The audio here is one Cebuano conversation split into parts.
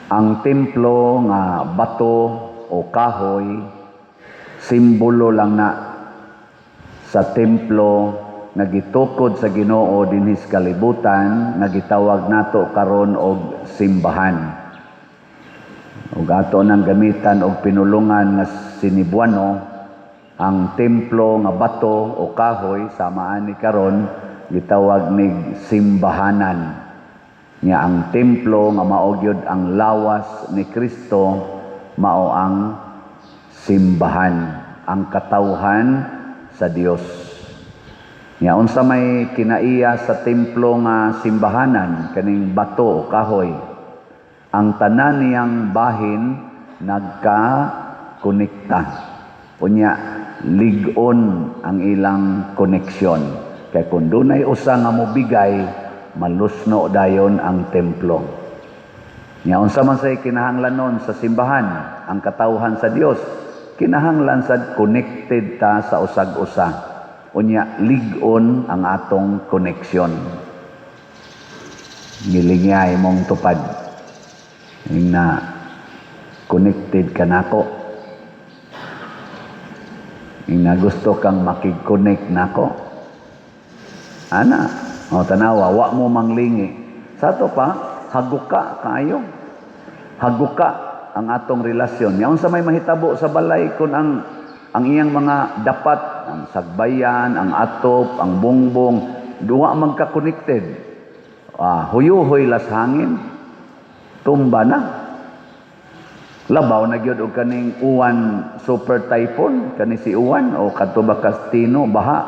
Ang templo nga bato o kahoy, simbolo lang na sa templo nga gitukod sa Ginoo dinhi sa kalibutan nga gitawag nato karon og simbahan. Ug ato nang gamitan og pinulungan nga Sinibuano, ang templo nga bato o kahoy sama ani karon gitawag nig simbahanan. Nya ang templo nga mao gyud ang lawas ni Kristo, mao ang simbahan, ang katawhan sa Dios. Nya unsa may kinaiya sa templo nga simbahanan, kaning bato o kahoy? Ang tanan niyang bahin nagka-konekta. Unya lig-on ang ilang koneksyon. Kay kung dunay usa nga mobigay, malusno dayon ang templo. Nya unsa man say kinahanglanon sa simbahan, ang katawhan sa Dios, kinahanglan sad connected ta sa usag-usa. Unya lig-on ang atong koneksyon. Gilingi imong tupad. Ingna connected ka nako. Ingna gusto kang makig-connect nako. Ana, o tanawa, wa mo manglingi. Sa ato pa, haguka kaayo. Haguka ang atong relasyon. Nya unsa may mahitabo sa balay kung ang iyang mga dapat, ang sagbayan, ang atop, ang bongbong, duwa magka-connected? Ah, huyuhoy las hangin, tumba na. Labaw na gyud og kaning Uwan, super typhoon, kani si Uwan o kadto ba Kastino, baha.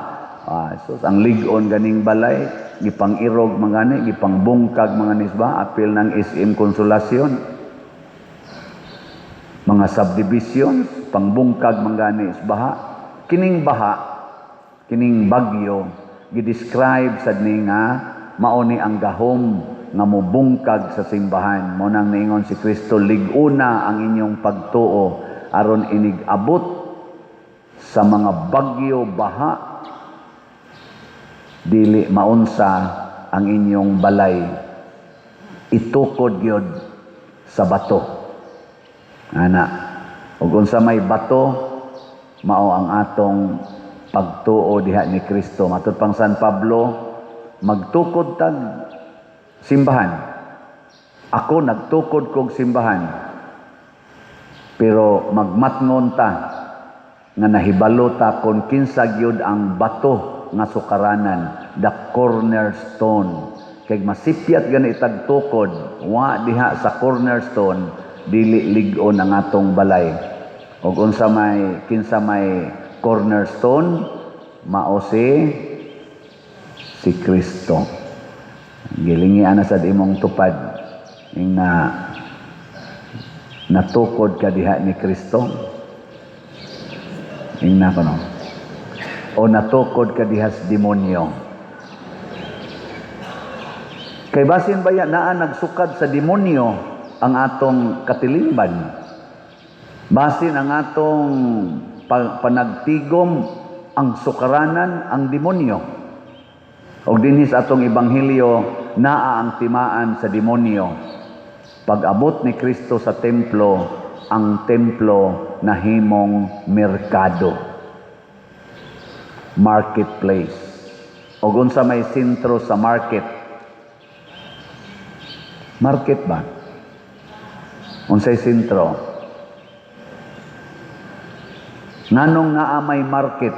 Ah, sus, ang lig-on ganing balay, gipang-irog man gani, gipangbungkag mga nisba, apil ng SM Consolacion. Mga subdivisions, pangbungkag man gani is baha. Kining baha, kining bagyo, gi-describe sad ni nga mao ni ang gahom nga mobungkag sa simbahan. Mao nang niingon si Kristo, "Lig-una ang inyong pagtuo aron inig-abot sa mga bagyo, baha, dili maunsa ang inyong balay." Itukod gyud sa bato. Ana, ug unsa may bato? Mao ang atong pagtuo diha ni Kristo. Matud pang San Pablo, magtukod tag simbahan. Ako nagtukod kog simbahan. Pero magmatngon ta nga nahibalo ta kon kinsa gyud ang bato nga sukaranan, the cornerstone. Kay masipyat gani itag tukod, wa diha sa cornerstone, dili lig-on ang atong balay. Ug unsa may, kinsa may cornerstone? Mao si Kristo. Gilingi ana sad imong tupad. Ingna natukod ka diha ni Kristo. Ingna kono. O natukod ka diha sa demonyo. Kay basin baya naa nagsukad sa demonyo ang atong katilingban. Basin ang atong panagtigom, ang sukaranan ang demonyo. Og dinhi sa atong ebanghelyo, naa ang timaan sa demonyo. Pag-abot ni Kristo sa templo, ang templo nahimong merkado. Marketplace. Og unsa may sentro sa market? Market ba? Unsay sentro? Nganong naa may market?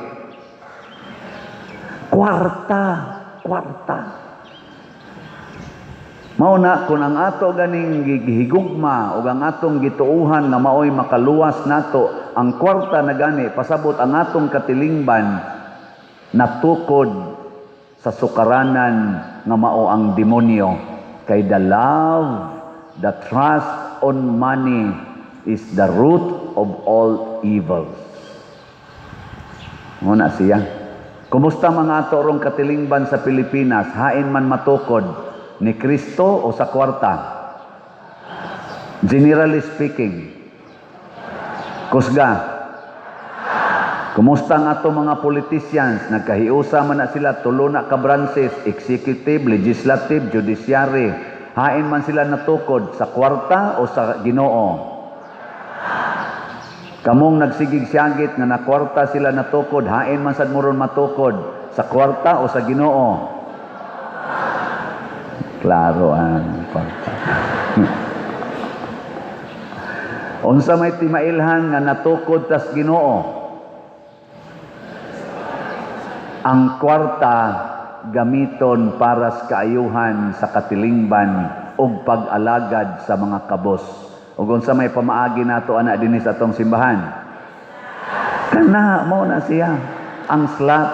Kwarta, kwarta. Mao na kung ang ato ganing gihigugma o ang atong gituuhan nga maoy makaluwas nato ang kwarta na gani, pasabot ang atong katilingban natukod sa sukaranan nga mao ang demonyo, kay the love, the trust on money is the root of all evils. Mao na siya. Kumusta mga ato rong katilingban sa Pilipinas? Hain man matukod? Ni Kristo o sa kwarta? Generally speaking. Kusga. Kumusta ang ato mga politicians? Nagkahiusa man na sila, tulo na ka branches, executive, legislative, judiciary. Hain man sila natukod, sa kwarta o sa Ginoo? Kamong nagsigig siyagit nga nakwarta sila natukod, hain man sad mo ron matukod, sa kwarta o sa Ginoo? Klaro ang kwarta. Unsa may timailhan nga natukod tas Ginoo? Ang kwarta gamiton para sa kaayuhan sa katilingban ug pag-alagad sa mga kabos. Ug unsa may pamaagi nato ana dinhi sa atong simbahan? Kana mao na siya ang slot.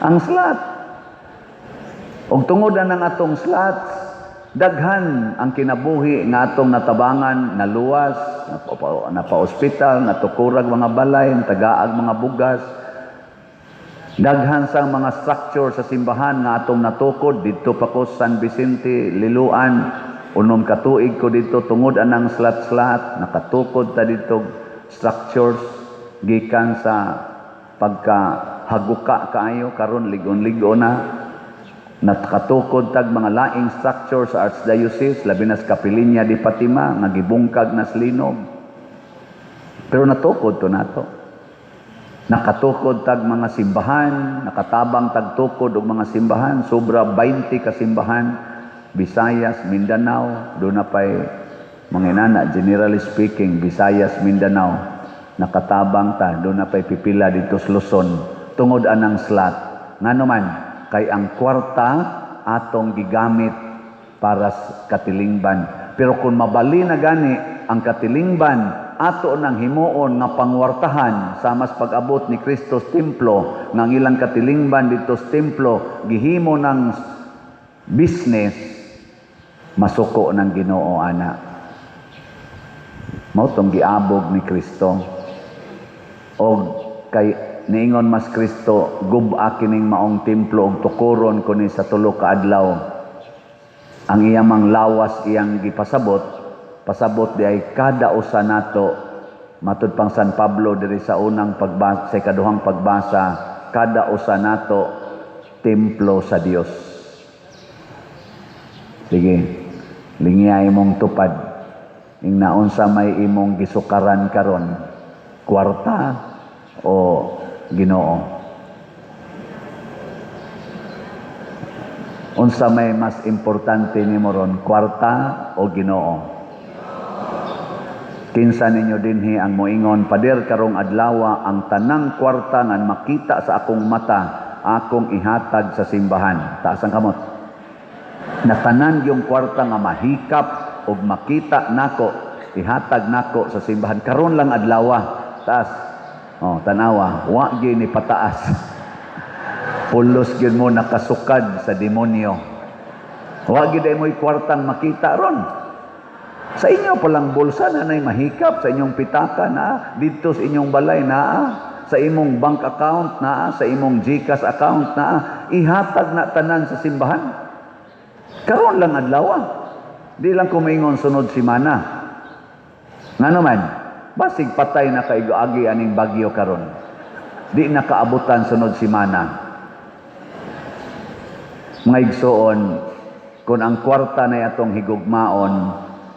Ang slot. Ug tungod na ng atong slots, daghan ang kinabuhi nga atong natabangan, naluwas, napa-ospital, natukurag mga balay, natagaag mga bugas. Daghan sang mga structure sa simbahan nga atong natukod didto pa ko San Vicente, Liloan, 6 ka tuig ko didto tungod anang slot-slot, nakatukod ta didto structures gikan sa pagka haguka kaayo, karon ligon-ligon na. Nakatukod tag mga laing structure sa Archdiocese, labi na sa Kapilinya di Fatima nga gibungkag na sa linog. Pero natukod to nato. Nakatukod tag mga simbahan, nakatabang tag tukod og mga simbahan, sobra 20 ka simbahan, Visayas, Mindanao, do na pay mga inana, generally speaking, Visayas, Mindanao, nakatabang ta, do na pay pipila dito sa Luzon, tungod anang slot. Ngano man, kay ang kwarta atong gigamit para sa katilingban. Pero kung mabali na gani ang katilingban, ato nang himuon nga pangwartahan sa mas pag-abot ni Kristo sa templo, nga ang ilang katilingban dito sa templo gihimo ng business, masuko ng Ginoo ana. Mao tong giabog ni Kristo. Og kay niingon mas Kristo, "Gub-a kining maong templo og tukuron ko ni sa 3 ka adlaw." Ang iyang mang lawas iyang gipasabot, pasabot di ay kada usa nato, matud pang San Pablo diri sa unang pagbasa, sa ikaduhang pagbasa, kada usa nato templo sa Dios. Sige, lingiyay mong tupad. Ing naunsa may imong gisukaran karon, kwarta o Ginoo? Unsa may mas importante nimo ron, kwarta o Ginoo? Kinsa ninyo dinhi ang moingon, "Pader, karong adlawa ang tanang kwarta nga makita sa akong mata akong ihatag sa simbahan"? Taas ang kamot. Natanan yung kwarta nga mahikap og makita nako, ihatag nako sa simbahan karon lang adlawa. Taas. Oh, tanawa, wa gyud ni pataas. Pulos gyud mo nakasukad sa demonyo. Wa gyud ay mo'y kwartang makita ron. Sa inyo palang bulsa na nay mahikap, sa inyong pitaka na, didto sa inyong balay na, sa imong bank account na, sa imong GCash account na, ihatag na tanan sa simbahan. Karon lang adlaw. Di lang kumingon sunod simana. Ngano man, basig patay na kaigo-agi aning bagyo karon. Di na kaabutan sunod simana. Mga igsoon, kung ang kwarta na atong higugmaon,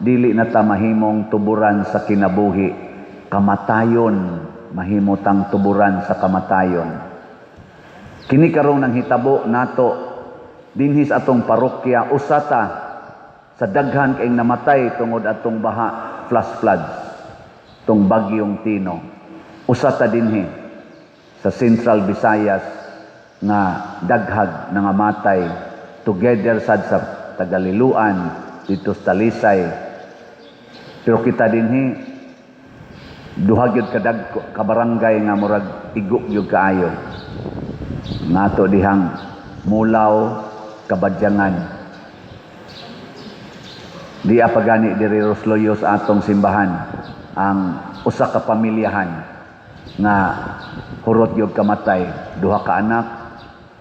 dili na ta mahimong tuburan sa kinabuhi. Kamatayon, mahimutang tuburan sa kamatayon. Kini karong nang hitabo nato dinhi sa atong parokya, usata sa daghan kayong namatay tungod atong baha, flash floods, tong bagyong Tino. Usata dinhi sa Central Visayas nga daghag nangamatay together sad sa Tagaliluan dito sa Talisay. Pero kita dinhi duha gyud kadag kabarangay nga murag igo gyud kaayo. Ngato dihang Mulaw, Kabadyangan. Di pa gani diri Rosloyo sa atong simbahan ang usa ka pamilyahan nga hurot gyud kamatay, duha ka anak,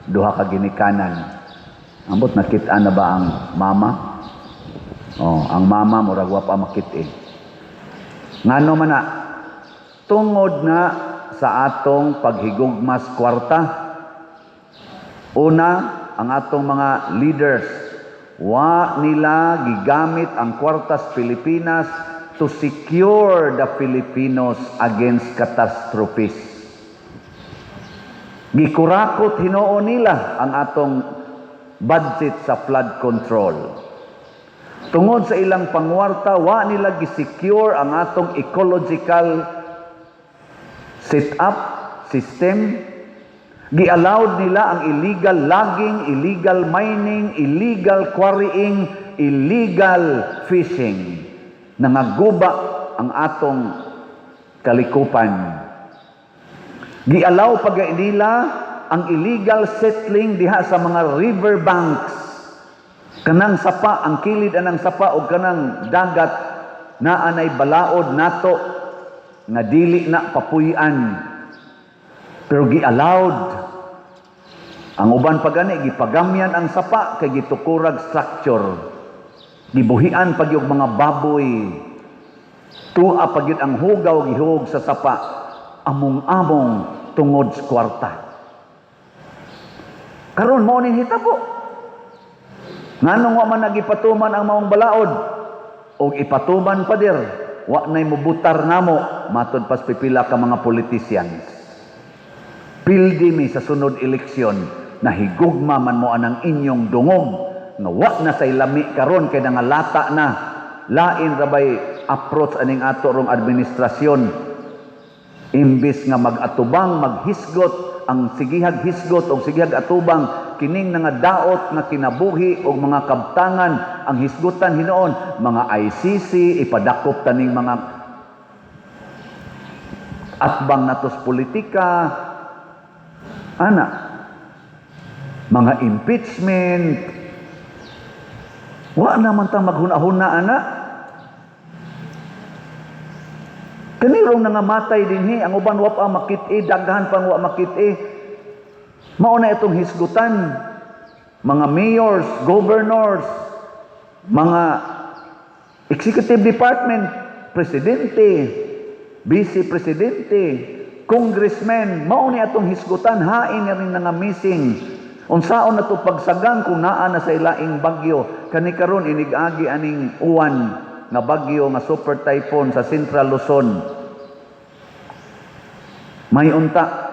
duha ka ginikanan. Ambot nakit-an na ba ang mama? Oh, ang mama murag wa pa makit-i. Ngano man na? Tungod na sa atong paghigugmas kwarta. Una, ang atong mga leaders. Wa nila gigamit ang kwartas Pilipinas to secure the Filipinos against catastrophes. Gikurakot hinuon nila ang atong budget sa flood control. Tungod sa ilang pangwarta, wa nila gisecure ang atong ecological set-up system. Gi-allowed nila ang illegal logging, illegal mining, illegal quarrying, illegal fishing. Nangaguba ang atong kalikupan. Gi-allow pa nila ang illegal settling diha sa mga river banks. Kanang sapa, ang kilid anang sapa o kanang dagat naa nay balaod nato nga dili na papuy-an. Pero gi-allowed. Ang uban pa gani gipagamyan ang sapa kay gitukurag structure. Gibuhian pa gyud mga baboy. Tua pa gyud ang hugaw gihug sa sapa. Among-among tungod sa kwarta. Karon mao ning hitabo. Nganong wa man nagipatuman ang maong balaod? Og ipatuman pa dir, wa nay mubutar namo matod pas pipila ka mga politicians. Pildi mi sa sunod eleksyon na higugma man mo anang inyong dungog nga wa na say lami karon kay nangalata na. Lain rabay approach aning ato rong administrasyon. Imbis nga mag-atubang, maghisgot ang sigihag hisgot og sigihag atubang kining nga daot nga kinabuhi og mga kabtangan, ang hisgutan hinuon mga ICC, ipadakop taning mga atbang natos politika ana, mga impeachment. Wa naman ta maghuna-huna ana. Kanirong nangamatay dinhi, ang uban wa pa makit-i, daghan pang wa makit-i. Mao na itong hisgutan. Mga mayors, governors, mga executive department, presidente, vice presidente, congressmen, mao ni atong hisgutan, hain na rin nga missing. Unsaon na to pagsagang kung naa na sa ilaing bagyo? Kani karon inig-agi aning uwan nga bagyo nga super typhoon sa Central Luzon. May unta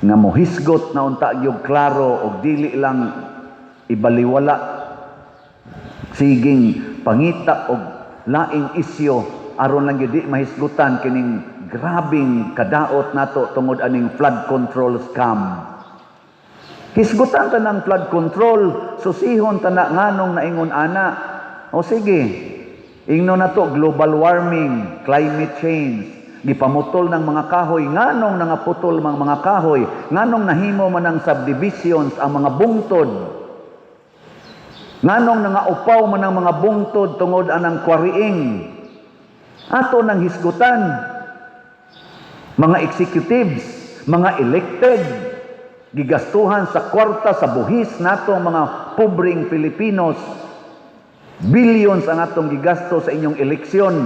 nga mohisgot na unta gyud klaro og dili lang ibaliwala, siging pangita og laing isyo aron lang gyud di mahisgutan kining grabing kadaot nato tungod aning flood control scam. Hisgutan ta ng flood control, susihon ta na nganong naingon ana. O sige, ingno na to global warming, climate change, gipamutol ng mga kahoy, nganong nangaputol mga mga kahoy, nganong nahimo man ang subdivisions ang mga bungtod, nganong nangaupaw man ang mga bungtod tungod anang quarrying. Ato nang hisgutan, mga executives, mga elected, gigastuhan sa kwarta sa buhis natong mga pobreng Pilipinos, billions ang atong gigasto sa inyong eleksyon.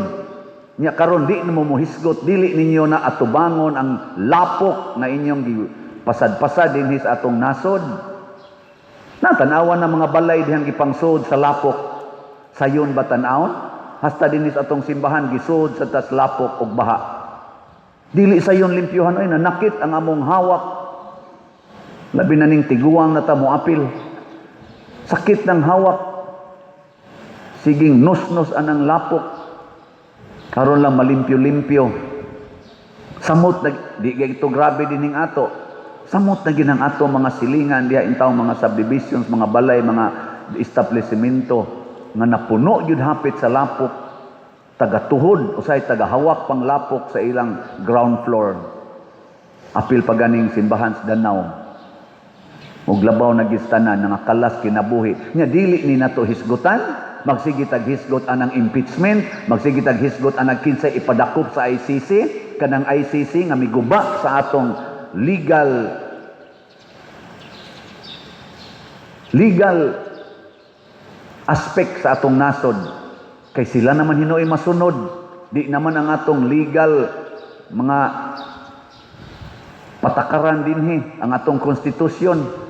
Nya karon di mo mohisgot, dili ninyo na atubangon ang lapok na inyong gipasadpasad dinhi sa atong nasod. Natanawan ng mga balay dihang gipangsod sa lapok. Sayon ba tan-awon? Hasta dinhi sa atong simbahan gisod sa tas lapok og baha. Dili sayon limpyuhan oy, nanakit ang among hawak. Labi na ning tiguang na ta mo apil. Sakit ng hawak. Siging nus-nus anang lapok. Karon lang malimpyo-limpyo. Samot na di ito grabe dining ato. Samot na ginang ato mga silingan diha intaw, mga subdivisions, mga balay, mga establishmento nga napuno gyud hapit sa lapok, tagatuhod usay tagahawak pang lapok sa ilang ground floor. Apil pa ganing simbahan sa Danao. Ug labaw na gistanan nangakalas kinabuhi. Nya dili ni nato hisgutan, magsige tag hisgot anang impeachment, magsige tag hisgot anang kinsay ipadakop sa ICC, kanang ICC nga miguba sa atong legal aspect sa atong nasod. Kay sila naman hinuoy masunod, di naman ang atong legal mga patakaran dinhi, ang atong konstitusyon.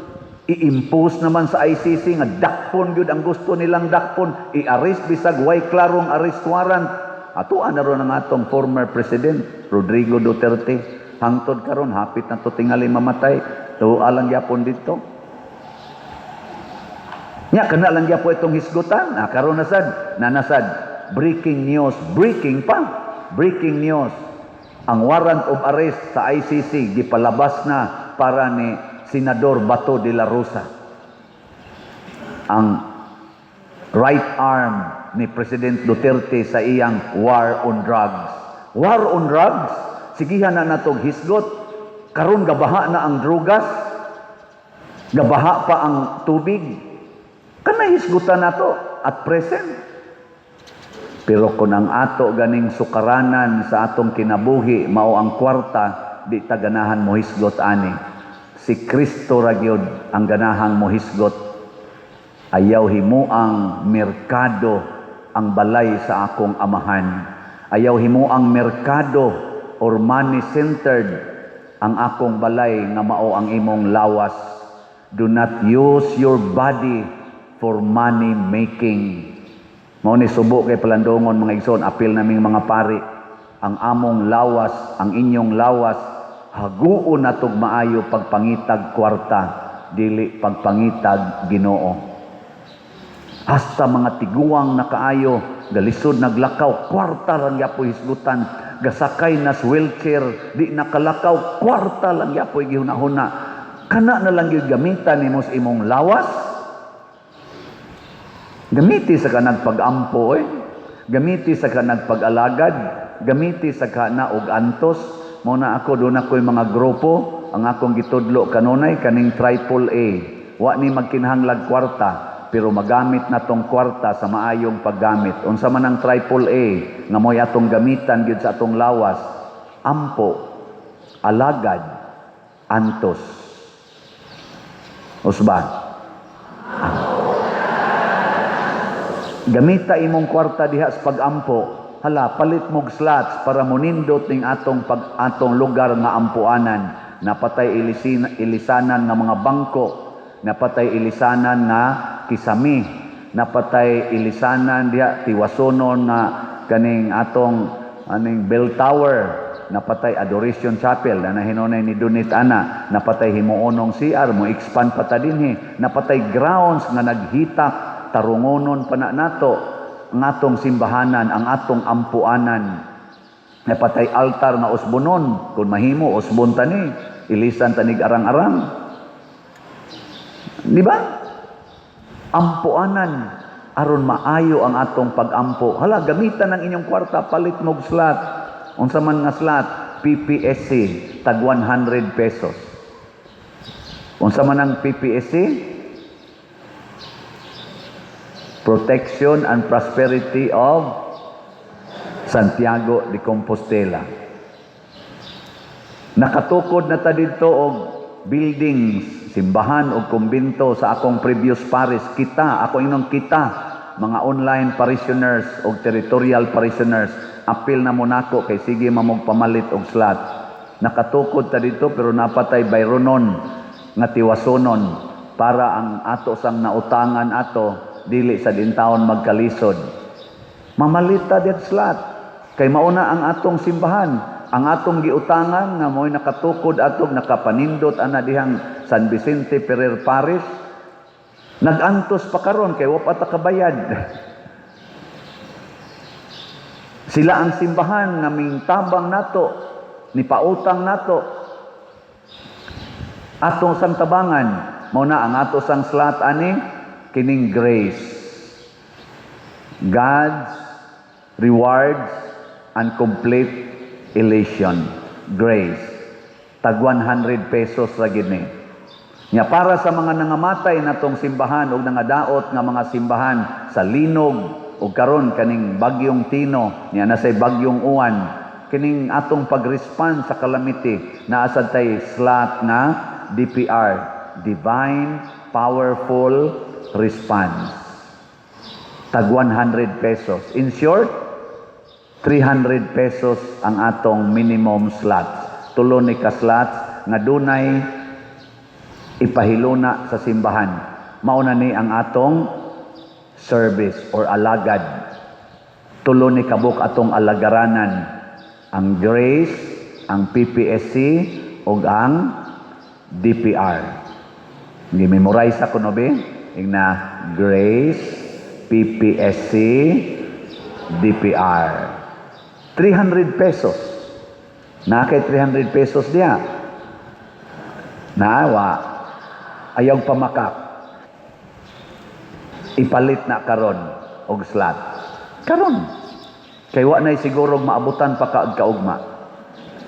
I-impose naman sa ICC nga dakpon gyud ang gusto nilang dakpon, i-arrest bisag way klarong arrest warrant. Atoa na ron ang atong former president Rodrigo Duterte. Hangtod karon hapit na to tingali mamatay. Tuwa lang gyapon dito. Nya kana lang gyapon itong hisgutan. Ah, karon na sad, nanasad breaking news, breaking pa. Breaking news. Ang warrant of arrest sa ICC gipalabas na para ni Senador Bato de la Rosa. Ang right arm ni President Duterte sa iyang war on drugs. War on drugs? Sigihan na natog hisgot. Karon gabaha na ang drugas. Gabaha pa ang tubig. Kanay hisgutan nato at present. Pero kung ang ato ganing sukaranan sa atong kinabuhi mao ang kwarta, di ta ganahan mohisgot ani. Si Kristo ra gyud ang ganahang mohisgot. Ayaw himuang merkado ang balay sa akong amahan. Ayaw himuang merkado or money-centered ang akong balay nga mao ang imong lawas. Do not use your body for money making. Mao ni subo kay palandongon, mga igsoon, apil naming mga pari. Ang among lawas, ang inyong lawas, haguon natog maayo pagpangitag kwarta, dili pagpangitag Ginoo. Hasta mga tiguang na kaayo, galisod naglakaw, kwarta lang yapoy hisgutan. Gasakay na sa wheelchair, di nakalakaw, kwarta lang yapoy gihuna-huna. Kana na lang gyud gamitan nimo sa imong lawas. Gamiti sa kanag pag-ampo eh. Gamiti sa kanag pag-alagad, gamiti sa kana og antos. Mao na ako, duna ko'y mga grupo, ang akong gitudlo kanunay kaning triple A. Wa ni magkinahanglag kwarta, pero magamit na tong kwarta sa maayong paggamit. Unsa man ang triple A nga mo'y atong gamitan gyud sa atong lawas? Ampo, alagad, antos. Usba. Gamita imong kwarta diha sa pag-ampo. Hala, palit mog slots para monindot ning atong pag atong lugar nga ampuanan. Napatay ilisanan nga mga bangko, napatay ilisanan nga kisami, napatay ilisanan diha tiwasonon nga kaning atong aning bell tower, napatay Adoration Chapel na nahinunay ni Dunit ana, napatay himuonong CR, mo expand pa ta dinhi, napatay grounds nga naghitak, tarungonon pa na nato ang atong simbahanan, ang atong ampuanan. Napatay altar nga usbonon, kung mahimo usbon tani, ilisan tanig arang-arang. Di ba? Ampuanan aron maayo ang atong pagampo. Hala, gamitan ang inyong kwarta, palit mog slot. Unsa man nga slot? PPSC, tag 100 pesos. Unsa man ang PPSC? Protection and Prosperity of Santiago de Compostela. Nakatukod na ta didto og buildings, simbahan o kumbinto sa akong previous parish. Kita, ako inong kita, mga online parishioners o territorial parishioners, apil na mo nako kay sige mamog pamalit og slot. Nakatukod ta didto, pero napatay bayronon nga tiwasonon para ang ato sang nautangan ato dili sa intawon magkalisod. Mamalita diha slot kay mauna ang atong simbahan, ang atong giutangan nga mo'y nakatukod atog nakapanindot ana dihang San Vicente Ferrer Parish. Nagantos pa karon kay wa pa ta kabayad. Sila ang simbahan nga mingtabang nato, ni pautang nato. Atong sang tabangan, mao na ang ato sang slot ani kining grace. God's rewards and complete elation. Grace. Tag 100 pesos ra gid ni. Nya para sa mga nangamatay natong simbahan ug nangadaot nga mga simbahan sa linog ug karon kaning bagyong Tino, niya na say bagyong Uwan, kining atong pag-respond sa calamity, naa sad tay slot nga DPR, Divine Powerful Response. Tag 100 pesos. In short, 300 pesos ang atong minimum slots. Tulo ni ka slots nga dunay Ipahiluna sa simbahan. Mao na ni ang atong service or alagad. Tulo ni kabuk atong alagaranan: ang Grace, ang PPSC ug ang DPR. Gi-memorize ako no be? Ingna Grace, PPSC, DPR. 300 pesos. Na kay 300 pesos diya. Naawa. Ayaw pamakak. Ipalit na karon og slot. Karon. Kay wa nay siguro maabutan pa ka og kaugma.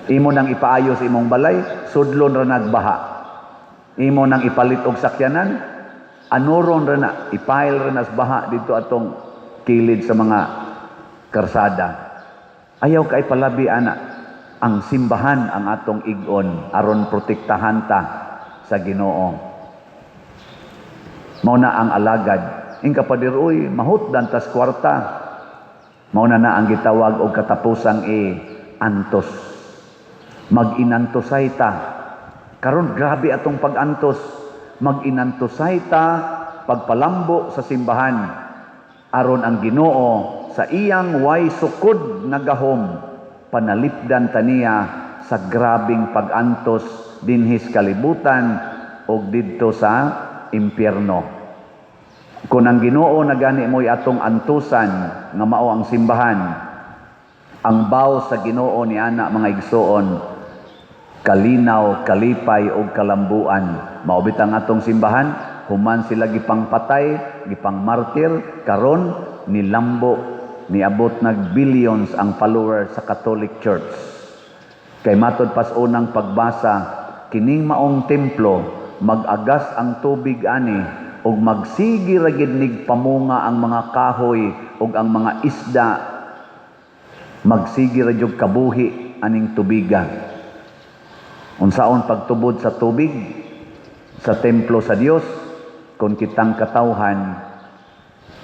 Imo nang ipaayos imong balay, sudlon ra nagbaha. Imo nang ipalit og sakyanan, anuron ra na, ipile ra nas baha dito atong kilid sa mga karsada. Ayaw kay palabi ana. Ang simbahan ang atong igon aron protektahan ta sa Ginoo. Mao na ang alagad. Ingka pader, "Uy, mahutdan tas kwarta." Mao na na ang gitawag og katapusang i-antos. Mag-inantosay ta. Karon grabe atong pag-antos. Mag-inantosay ta pagpalambo sa simbahan aron ang Ginoo sa iyang way sukod nga gahom panalipdan ta niya sa grabing pag-antos dinhis kalibutan og didto sa impyerno. Kung ang Ginoo na gani mo'y atong antusan nga mao ang simbahan, ang baw sa Ginoo ni ana, mga igsoon, kalinaw, kalipay ug kalambuan. Mao bitang atong simbahan, human sila gipangpatay, gipangmartir, karon nilambo, niabot nag billions ang followers sa Catholic Church. Kay matod pas unang pagbasa, kining maong templo, mag-agas ang tubig ani ug magsigi ra gid nig pamunga ang mga kahoy ug ang mga isda, magsigi ra jud kabuhi aning tubiga. Unsaon pagtubod sa tubig sa templo sa Dios kung kitang katawhan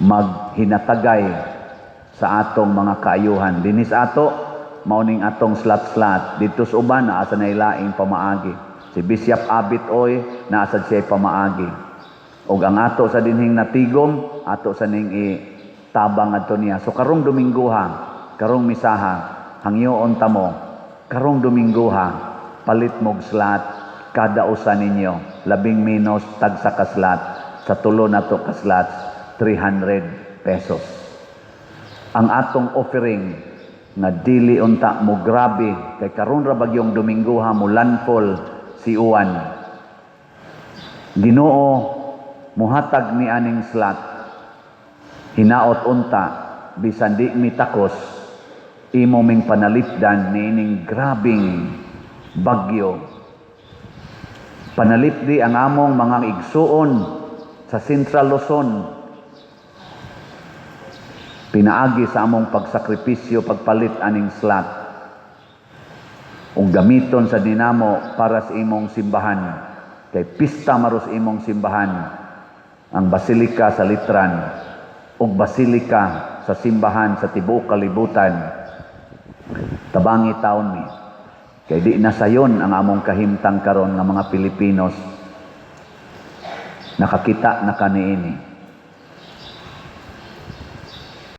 maghinatagay sa atong mga kaayuhan dinis ato? Mao ning atong slot-slot. Dito sa uban, naa sa laing pamaagi. Si Bishop Abit Oy, naa sad siya pamaagi. Ug ang ato sa dinhing natigom, ato sa ning itabang adto niya. So karong Dominggoha, karong misaha, hangyoon tamo karong Dominggoha, palit mog slot kada usa ninyo, labing menos tagsa ka slot. Sa tulo nato ka slots, 300 pesos. Ang atong offering nga dili unta mo grabe, kay karon ra bagyong Dominggoha mo landfall si Uwan. Ginoo muhatag ni aning slot. Hinaot unta bisan di mitakos, imo ming panalipdan niining grabing bagyo. Panalipdi ang among mga igsuon sa Central Luzon pinaagi sa among pagsakripisyo, pagpalit aning slot, ug gamiton sa dinamo para sa imong simbahan, kay pista maros imong simbahan, ang Basilika sa Letran ug basilika sa simbahan sa tibuok kalibutan. Tabangi taon mi, kay di na sayon ang among kahimtang karon nga mga Pilipinos. Nakakita na kaniini.